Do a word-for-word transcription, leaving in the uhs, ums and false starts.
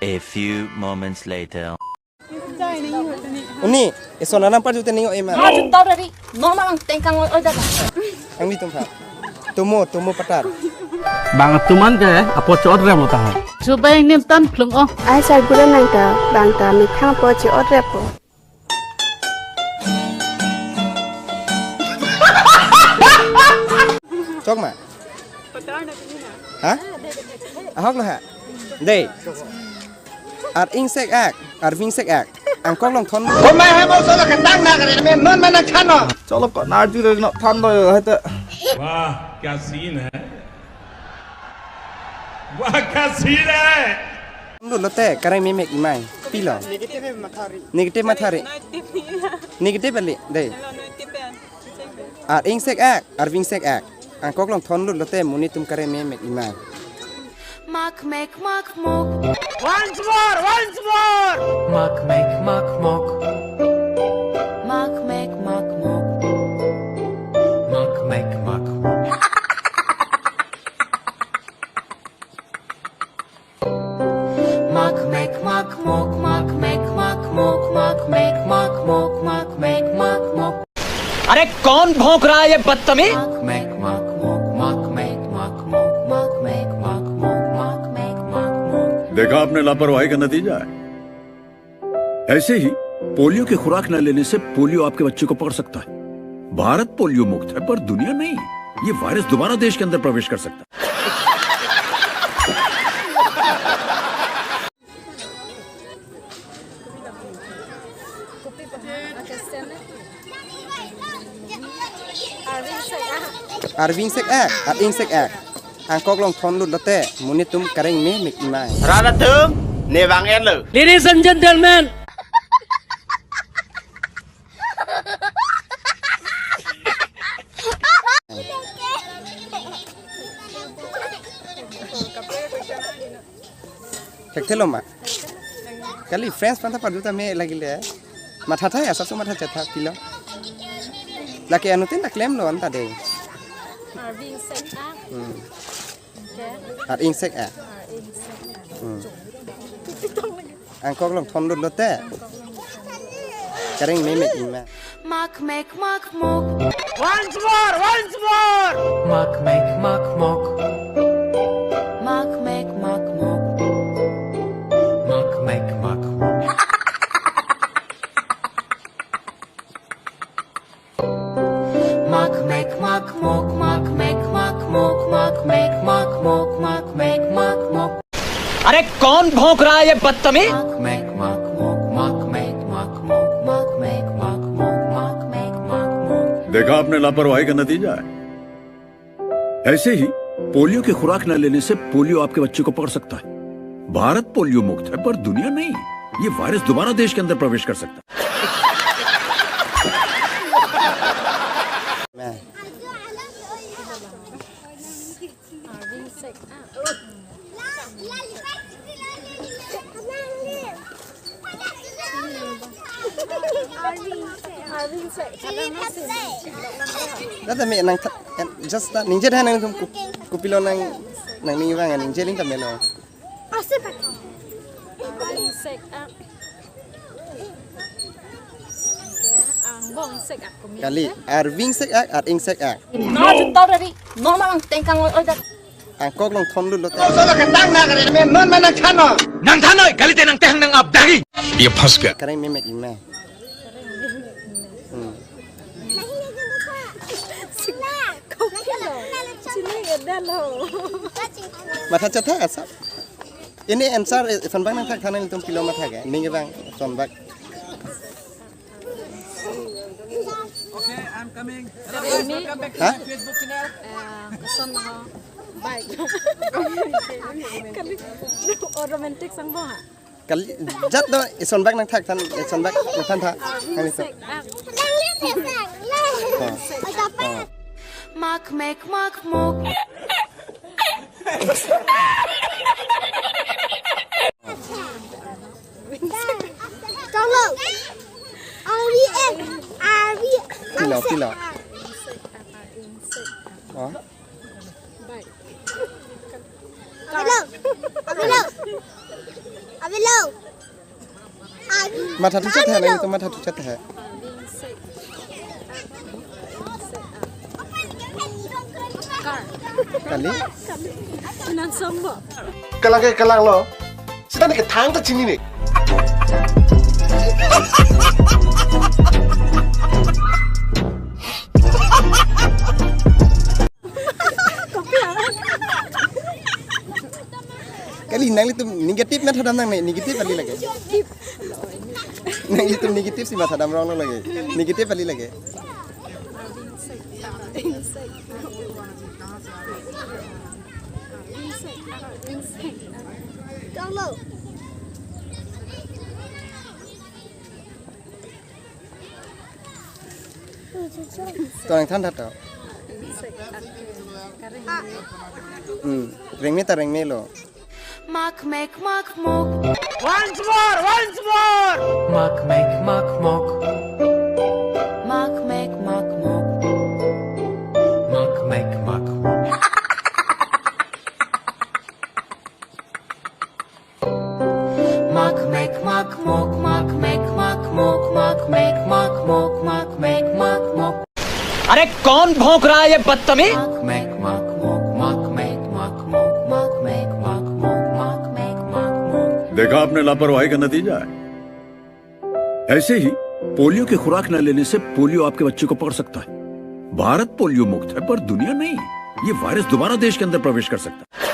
A few moments later. Uni, eson anam parju te ning o ema. Maju tau dari, normal ang tengkang oi oi dada. Ang di tum pha. Tumu, tumu patar. Bang tuman ke, apo chot rem ta. Chubai nim tan plung o. Ai sar gura nang ta, bang ta methang apo chot rem po. Chok ma? Ha? Ahok lo ha? Dei. Ar ingsek ak, ar vingsek ak. Angkok long thon. Koma hai mo solo kandang na kare me non mana chano. Cholo ko narju re no than do hai te. वाह, क्या सीन है, वाह, क्या सीन है। Lut lote kareng memek imai. Pilo. Negative matha ri. Negative matha ri. Negative ali. Dei. Ar ingsek ak, ar vingsek ak. Angkok long thon lut lote monit atum kareng memek imai. Mak mek mak mok. Once more, once more. Mak mek mak mok. Mak mek mak mok. Mak mek mak mok. Mak mek mak mok, mak mek mak mok, mak mek mak mok, mak mek mak mok. अरे कौन भौंक रहा है ये बदतमीज? Mak mek mak mok, mak mek mak mok, mak mek mak mok, mak mek mak mok. देखा आपने लापरवाही का नतीजा है। ऐसे ही पोलियो की खुराक न लेने से पोलियो आपके बच्चे को पकड़ सकता है। भारत पोलियो मुक्त है, पर दुनिया नहीं। ये वायरस दोबारा देश के अंदर प्रवेश कर सकता है। Ar vingsek ak, ar ingsek ak. Angkok long thon lut lote monit atum kareng memek imai. Rara tum, ne bang en lo. Ladies and gentlemen, Thekthelo ma? Kali friends panta parju tame lagile. Matha thai asap so matha chetha pilo. Lake anuttin ta klemlo anta dei. Ar vingsek ak. Hmm. Okay. Ar ingsek ak. Ar ingsek ak. Hmm. Angkok long thon lut lote. Kareng memek imai. Mak mek mak mok. Once more, once more. Mak mek mak mok. Mak mek mak mok. Mak mek mak mok. Mak mek mak mok, mak mek mak mok, mak mek mak mok, mak mek mak mok. अरे कौन भौंक रहा है ये बदतमीज? Mak mek mak mok, mak mek mak mok, mak mek mak mok, mak mek mak mok. देखा आपने लापरवाही का नतीजा है। ऐसे ही पोलियो की खुराक न लेने से पोलियो आपके बच्चे को पकड़ सकता है। भारत पोलियो मुक्त है, पर दुनिया नहीं। ये वायरस दोबारा देश के अंदर प्रवेश कर सकता है। Data me nang tha-, just ta ningje tha nangtum ku-, kopilo nang, nangning vang ningje ling ta melo. Ar vingsek ak. Angbong sek ak kumi. Kali, ar vingsek ak, ar ingsek ak. Maju tau dari, normal ang tengkang oi oi dak. Angkok long thon lut lote. Solo kandang na kare me non mana chano. Nang thanoi, kalite nang tehang nang abdagi. ये फंस गया। Kareng memek imai. Hmm. Sini ada lo. Matha chetha asap. Ini answer, eh, sonbak nangthak tha nangtum pilo matha ke. Ning bang sonbak. Okay, I'm coming. Hello guys, welcome back to my Facebook channel. Eh, koson ho. Bye. Kali, oh, romantic sang bo ha? Kali, jat do, eh, sonbak nangthak tha, eh, sonbak nangthan tha. Kali to. Mak mek mak mok. Tolo. Ari eh. Ari. Pilo, pilo. Avelo. Avelo. Avelo. Matha thuchet hai, nanglitum matha thuchet hai. Kali? Kalang ke kalang lo. Sita ne kethang ta chinine. Kali, nanglitum negative mathadam nangne, negative kali lake. Nanglitum negative si mathadam wrong lo lake. Negative kali lake. Tong than tha to. Hmm. Rengme ta rengme lo. Mak mek mak mok. Once more, once more. Mak mek mak mok. Mak mek mak mok. Mak mek mak mok. Mak mek mak mok, mak mek mak mok, mak mek mak mok, mak mek mak mok. अरे कौन भौंक रहा है ये बदतमीज? Mak mek mak mok, mak mek mak mok, mak mek mak mok, mak mek mak mok. देखा आपने लापरवाही का नतीजा है। ऐसे ही पोलियो की खुराक न लेने से पोलियो आपके बच्चे को पकड़ सकता है। भारत पोलियो मुक्त है, पर दुनिया नहीं। ये वायरस दोबारा देश के अंदर प्रवेश कर सकता है।